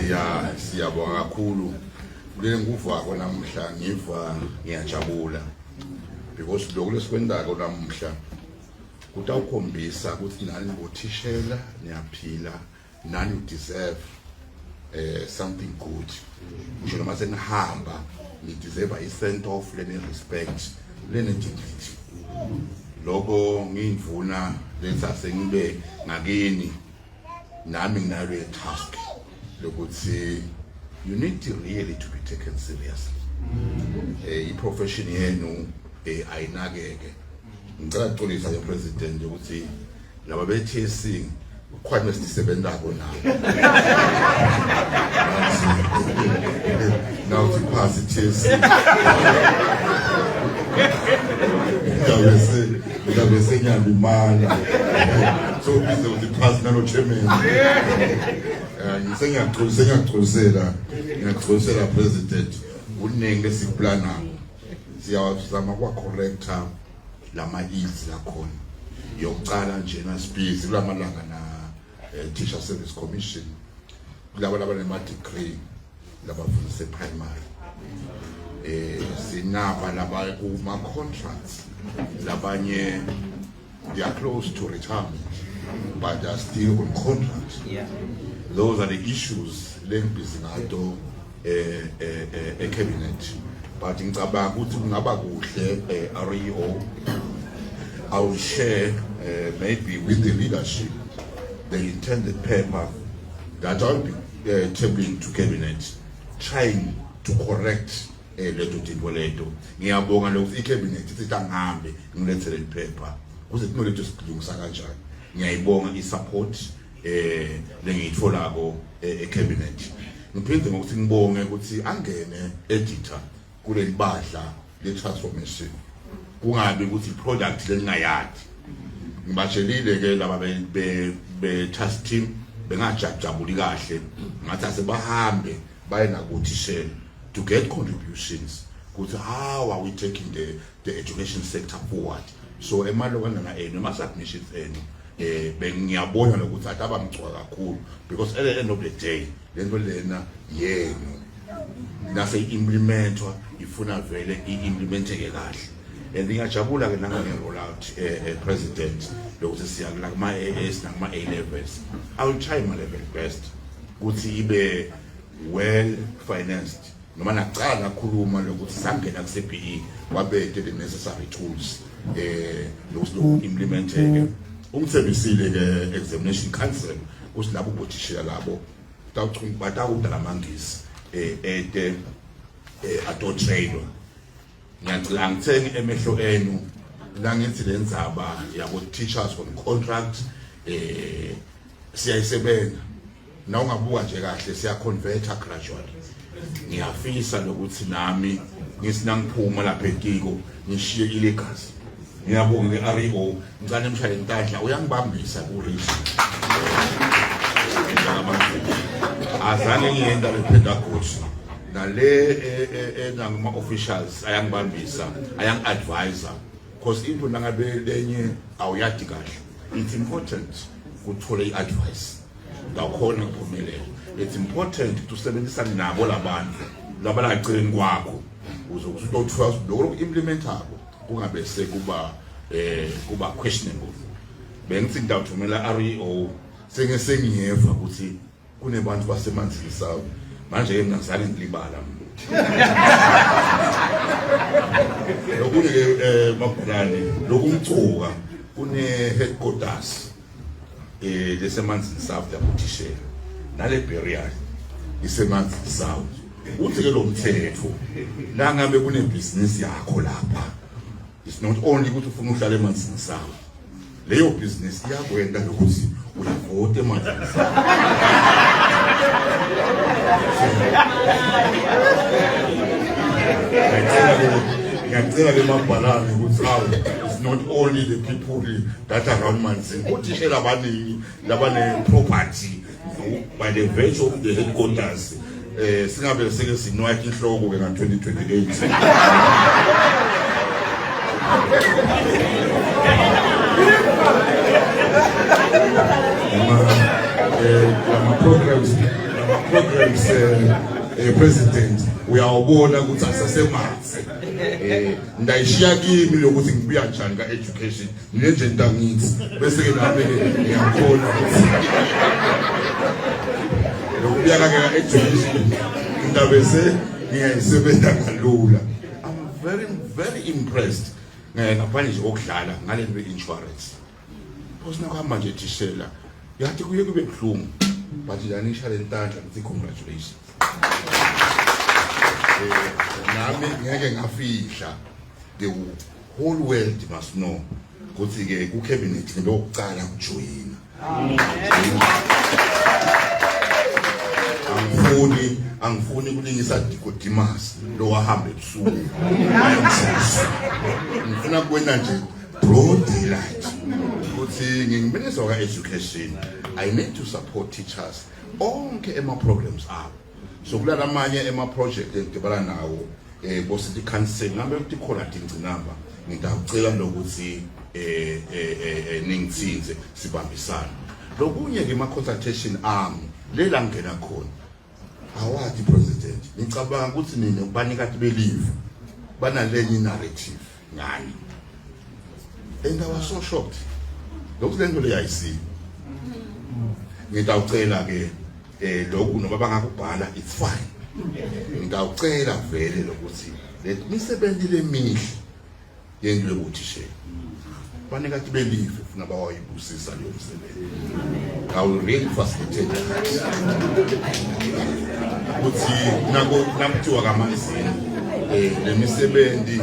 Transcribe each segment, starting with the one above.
Siya siyabonga kakhulu kule ngikuvako namuhla, ngiva ngiyajabula because lokhu lesikwentako namuhla kutawukhombisa ukuthi nani bothishela niyaphila, nani you deserve something good. Ngisho noma senihamba, ni deserve i-send off lene respect, lene dignity. Lokho ngiyindvuna letsase ngibe ngakini, nami nginalo task lokuthi you need to really to be taken seriously. I-profession yenu ayinakeke. Ngicela ukuxolisa ke, President, ukuthi laba be-TSC kukhona esisebenzako nabo. Nawuthi phasi TSC, ngabe sengiyalimala, so bize ukuthi phasi nalo chairman. Ngisengiyaxolisa, ngiyaxolisela, ngiyaxolisela, President. Kuningi lesikuplanako, siyawazama kwa-correcta lama-ills lakhona. Yokucala njena sibhizi kulamalanga na Teacher Service Commission, kulaba labanema-degree labafundisa e-primary. Sinaba laba kuma-contracts, labanye they are close to retirement but they are still on contract. Those are the issues lengibhizi ngato e-cabinet, but ngicabanga ukuthi kungaba kuhle, REO, I will share maybe with the leadership the intended paper that I'll be tabling to cabinet, trying to correct leto tinto leto. Ngiyabonga lokuthi i-cabinet ithi angihambe ngilethele liphepha kuze tino leto silungisa kanjani. Ngiyayibonga i-support lengiyitholako e-cabinet. Ngiphinde ngokuthi ngibonge ukuthi angene editor kuleli badla le-transformation, kungabi ukuthi i-product lengingayadi. Ngibatshelile ke laba be task team, bengajabuli kahle, ngathi asebahambe baye nakuthishela to get contributions ukuthi how are we taking the education sector forward. So emalokana enu, ema-submissions enu, bengiyabona nokuthi athi abamgcoka kakhulu because at the end of the day lento lena yenu nase i-implementwa ifuna vele i-implementeke kahle. And ngiyajabula ke nange roll out, President, lokuthi siya la kuma AS nakuma A levels. I will try my level best ukuthi ibe well financed, noma nacala khuluma lokuthi sangena ku CBE wabete the necessary tools lokuthi lokhu implementeke. Ungithembisile ke Examination Council ukuthi labo bothishela labo batawuda lamangisi ete ato-trainwa. Ngiyacela angithengi emehlo enu la ngithi le ndzaba yabo teachers on contract siyayisebenza. Na ungabuka nje kahle, siya converta gradually. Ngiyafisa lokuthi nami ngithi nangiphuma lapha etiko ngishiye ilegacy. Ngiyabonga ke REO, ngicane emshayele intandla uyangibambisa ku risk. Azange ngiyenda le pedagogy nale enangama officials ayangibambisa, ayangi-advisa, because into nangabe lenye awuyadi kahle, it's important kuthola i-advice ngakhona kuphumelela. It's important ukuthi usebenzisane nabo labantu laba la eceleni kwakho ukuze ukuthi uthola lokho loku-implementako kungabe sekuba kuba questionable. Bengithi ngitawuthumela REO, senge sengiyeva ukuthi kunebantu baseManzini South. Manje ke mina ngizange ngilibala mina lokunye ke, mabhalane lokumcuka kune headquarters leseManzini South yabothishela, nale burial iseManzini South. Uthi ke lo mthetho, nangabe kunebhizinisi yakho lapha, it's not only ukuthi ufuna uhlala eManzini South, leyo business iyakwenda lokuthi uyavota eManzini South. Ngiyacela ke mabhalane ukuthi hawu, it's not only the people that are around Manzini, othishela abaningi labane property by the virtue of the headquarters. Singabe sike sinwaya inhloko ke nga 2028. Lama programs Lama programs president uyawubona ukuthi asasemathe. Ndayishiya kimi lokuthi ngibuya njani ka education. Ngile nje ntangithi bese ke nami ke ngiyakhona ukuthi lokubuya kake ka education ngindabese ngiyayisebenza kalula. I'm very very impressed ngaphandle nje kokudlala ngale nto insurance. Because nakuhamba nje thishela yathi kuye kube buhlungu but njani ngisha lentandla ngithi congratulations. Nami ngeke ngafihla the whole world must know ukuthi ke ku cabinet ngilokuqala ukujoyina. Angifuni kulingisa Nicodemus lo wahamba ebusuku. Ngifuna kuwena nje broad daylight ukuthi nginguminister ka education I need to support teachers onke ema programs abo. So kulalamanye ema project engidibana nawo bo city council ngabe ukuthi khona tingcinamba ngidacela lokuthi ningithinze sibambisane. Lokunye ke ma consultation ami lela ngena khona awathi president ngicabanga ukuthi nina banikati belive banalenye narrative ngani and I was so shocked lokhu lento leyayisiyo. Ngitawucela ke lokhu noma bangakubhala it's fine. Ngitawucela vele lokuthi le misebenzi lemihle yendlu yokuthishela banikati belive funa bawayibusisa leyo msebenzi. I will really facilitate that ukuthi nako nakuthiwa kamanzini le misebenzi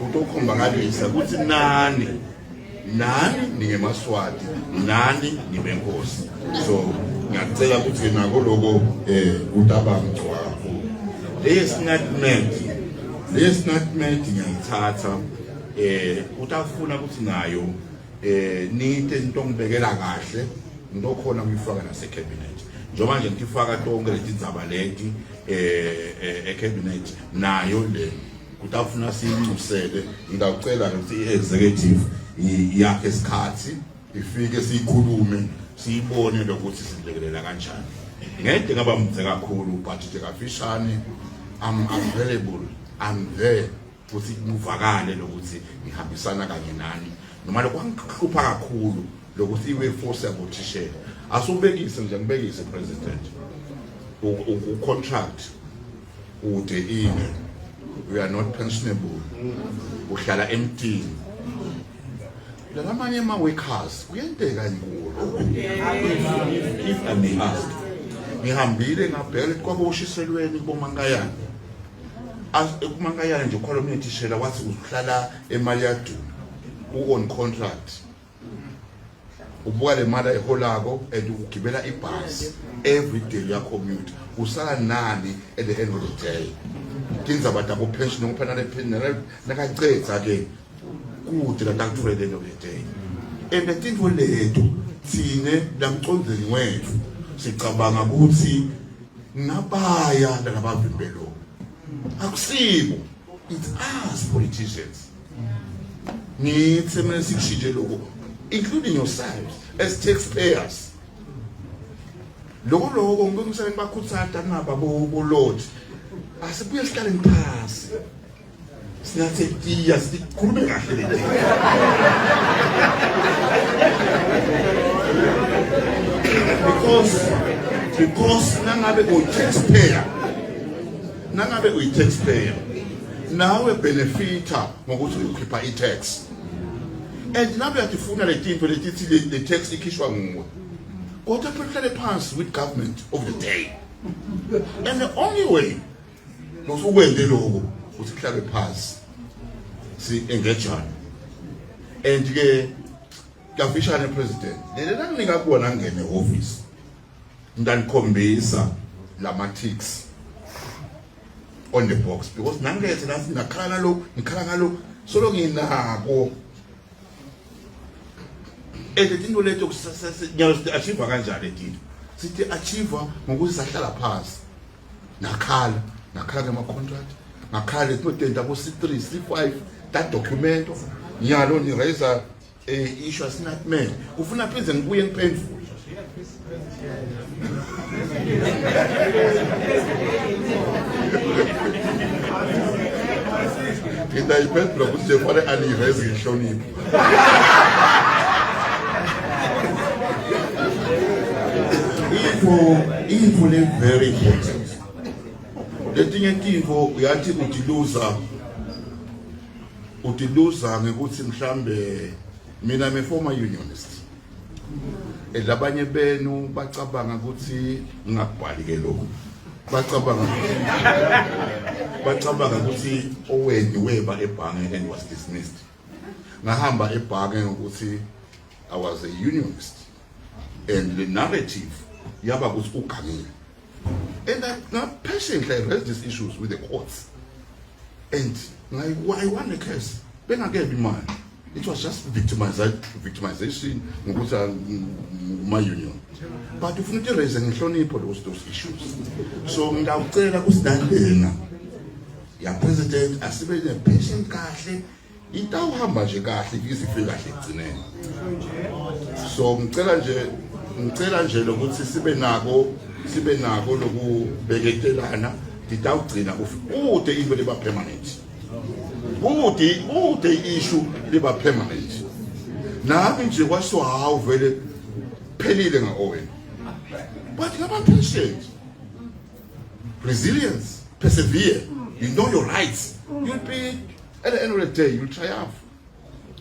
utokhombakalisa ukuthi nani nani ningemaswati nani nibenkosi. So ngiyacela ukuthi nako lokho kutaba mgcwa kakhulu. Le statement le statement ngiyayithatha utafuna ukuthi nayo nite into ngibekela kahle into khona kuyifaka nase cabinet njengoba nje ngifaka tonke leti ndzaba leti e cabinet nayo le kutafuna siyincusele. Ngidawucela ukuthi i-executive yakhe isikhathi ifike siyikhulume siyibone lokuthi silekelela kanjani. Ngeke ngaba mdze kakhulu but nje kafishane I'm available, I'm there futhi kuvakale lokuthi ngihambisana kanye nani noma lokho angihlupha kakhulu lokuthi i-workforce yabothishela. Asubekise nje ngibekise president u-contract ude ine we are not pensionable uhlala emtini lalamanye ama workers kuyenteka inkulu. If I may ask, ngihambile ngabheka kwaboshiselweni kubomankayana kumankayana nje khona omunye thishela wathi uhlala eMaliyaduma u-on contract ubuka le mali ayiholako and ugibela ibhasi every day uyacommute usala nani at the end of the day tindzaba tabo pension ngoba nakacedza ke kude la takuthola at the end of the day. And tintfo leto thine lamcondzeni wethu sicabanga ukuthi nabaya lalabavimbelo akusibo, it's us politicians ngithi mina sikushintshe lokho including yourselves as taxpayers. Lokho lokho ngibongisana ngibakhuthaza naba bolot asibuye sihlale phasi sinathe tiya sikhulume kahle le because nangabe uyi-taxpayer nangabe uyi-taxpayer nawe benefita ngokuthi ukhipha i-tax and nabe uyatifuna le tinto letithi le tax ikhishwa nguwe kodwa phela uhlale phansi with government of the day and the only way lokuthi lokho ukuthi kuhlale phansi si engejana and ke kafishane president lele langinika kuwona ngene office ngiyanikhombisa lama ticks on the box because nangilethe la ngakhala nalo ngikhala ngalo solo nginako and into leto nyalo sithi achieve kanjani letinto sithi achieve ngokuthi sahlala phansi nakhala nakhala ngama contract ngakhala letinto ko C3 C5 that document nyalo ni raise issue asinatmele ufuna phinde ngibuye ngiphendule. Ngitayiphendula ukuthi nje kufanele aniyiveze ngenhlonipho. Info, info le very important. Letinye tintfo uyathi utiluza utiluza ngekuthi mhlambe mina I'm a former unionist. Labanye benu bacabanga ukuthi ngingakubhali ke lokhu. Bacabanga bacabanga ukuthi Owen weba ebhange and was dismissed. Ngahamba ebhange ngokuthi I was a unionist and the narrative yaba ukuthi ugangile. And I now patiently I raised these issues with the courts. And I, I won the case. Bengakebi imali. It was just victimization ngokuthi my union. But ufuna ukuthi raise ngenhlonipho those issues. So ngiyawucela kusidandena. Ya president asibe ne patient kahle itawuhamba nje kahle ize ifike kahle ekugcineni so ngicela nje ngicela nje lokuthi sibe nako sibe nako lokubeketelana ngitawugcina kude into liba permanent kude kude issue liba permanent nami nje kwasho hawu vele phelile nga-Owen but ngaba patient resilience persevere you know your rights you'll be at the end of the day you'll triumph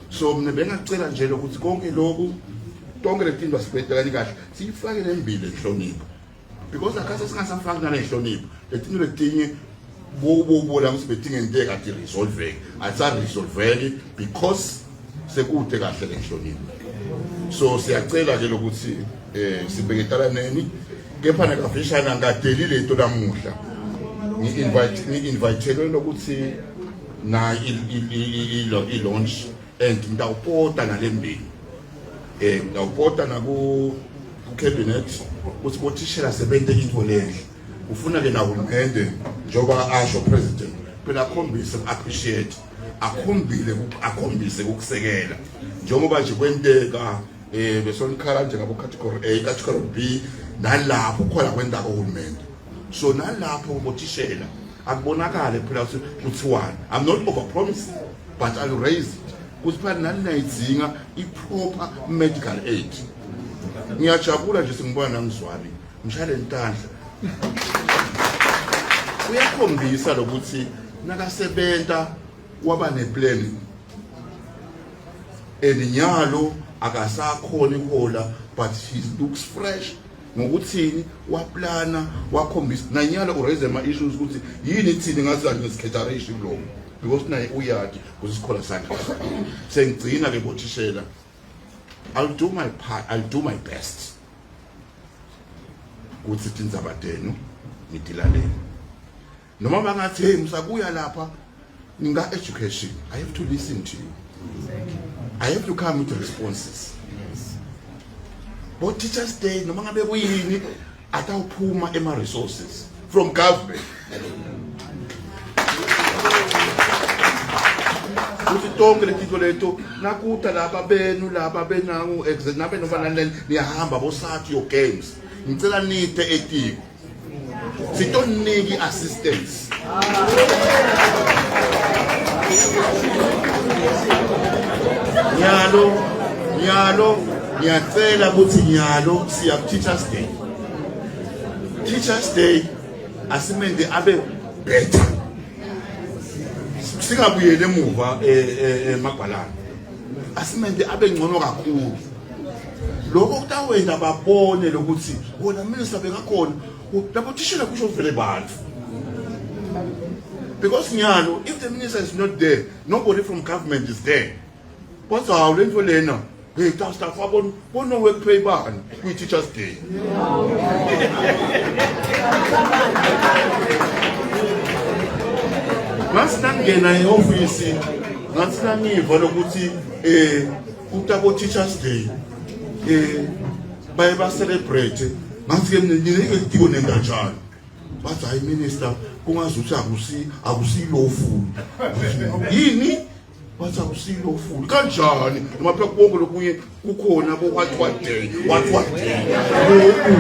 so mina bengacela nje lokuthi konke lokhu tonke letinto asibhedelani kahle siyifake lembili enhlonipho because akase singasafaki nalenhlonipho letinto letinye bobobola ukuthi betingente kade resolveke atisaresolveki because sekude kahle lenhlonipho so siyacela ke lokuthi eh sibheketalaneni kepha nakafishana ngadeli lento lamuhla ngi-invite ngi-invitelwe lokuthi na i-launch and ngitawupota nalembili eh ngitawupota naku ku-cabinet ukuthi bothishela sebente into lenhle ufuna ke nahulumende njengoba asho president phela akhombise ku-appreciate akhombile akhombise ukusekela njengoba nje kwenteka eh besonikhala nje ngabo category A category B nalapho khona kwentaka uhulumende so nalapho bothishela akubonakale phela ukuthi kuthiwani i'm not over promising but i'll raise it ukuthi phela nani nayidzinga i-proper medical aid ngiyajabula nje sengibona nangizwani ngishayele intandla uyakhombisa lokuthi nakasebenta waba neplanning and nyalo akasakhona ihola but he looks fresh ngokuthini waplana wakhombisa nanyalo uraise ama issues ukuthi yini thini ngathi angisikhethareshi kuloko because naye uyadi ukuthi sikhola sakhe sengigcina ke bothishela I'll do my part I'll do my best ukuthi tindzaba tenu ngitilalele noma bangathi hey musakuya lapha ninga education i have to listen to you i have to come with responses bo teachers day noma ngabe kuyini atawuphuma ema resources from government ukuthi tonke letinto leto nakuta laba benu laba benangu nabe noma nani niyahamba bosathi your games ngicela nite etiko sitoniki assistance nyalo nyalo ngiyacela ukuthi nyalo siya ku-teachers day teachers day asimende abe better singabuyeli emuva emabhalane asimende abe ngcono kakhulu lokho kutawenda babone lokuthi wona minister bekakhona labo thishela kusho vele bantu because nyalo if the minister is not there nobody from government is there kodwa hawu le nto lena hey staff abona bona work pay bani kwi teachers day ngathi nangena ehhovisi ngathi nangiva lokuthi eh kutabo teachers day eh baye ba celebrate ngathi ke mina ngineke diko nendatshana bathi hayi minister kungazuthi akusi akusilofu yini. Bathi akusilo full kanjani noma phela konke lokunye kukhona bo what what day what what day lokhu.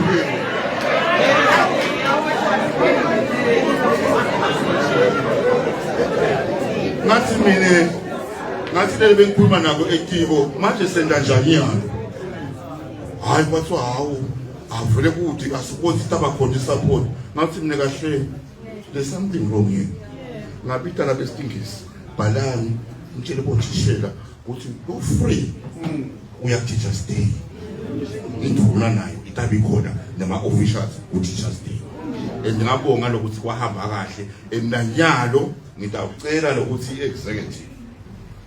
Ngathi mina ngathi lele bengikhuluma nabo ekibo manje senda njani yalo. Hayi kwathiwa hawu avele kuthi asikuthi tabakhona isupport. Ngathi mina kahle there's something wrong here. Ngabita labesingisi bhalani ngitshele bothishela ukuthi go free uya teachers day induna nayo itabe ikhona nama-officials ku-teachers day and ngabonga lokuthi kwahamba kahle and nanyalo ngitawucela lokuthi i-executive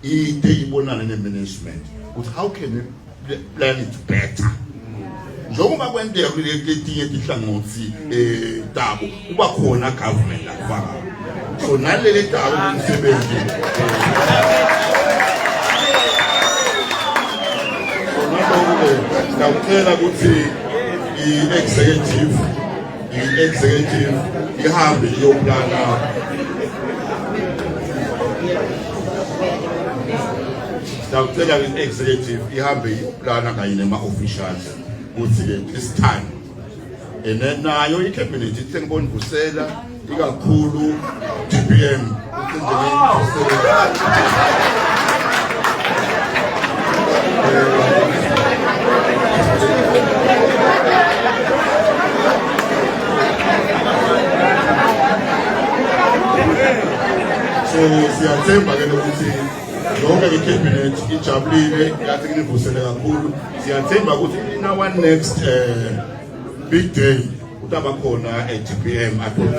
ide ibonane ne-management ukuthi how can we plan it better njengoba kwenteka kuletinye tinhlangothi eh tabo kuba khona government lakufaka so naleli daba umsebenzi ngiyacela ukuthi i-executive i-executive ihambe iyoplana Siyacela i-executive ihambe iyoplana kanye nema-officials ukuthi-ke this time and then nayo i-cabinet ithe ngibonivusela ikakhulu DPM uthe nje ngivusela So siyathemba ke ukuthi yonke i-cabinet ijabulile yathi nginivusele kakhulu siyathemba ukuthi in our next big day utaba khona e-DPM athole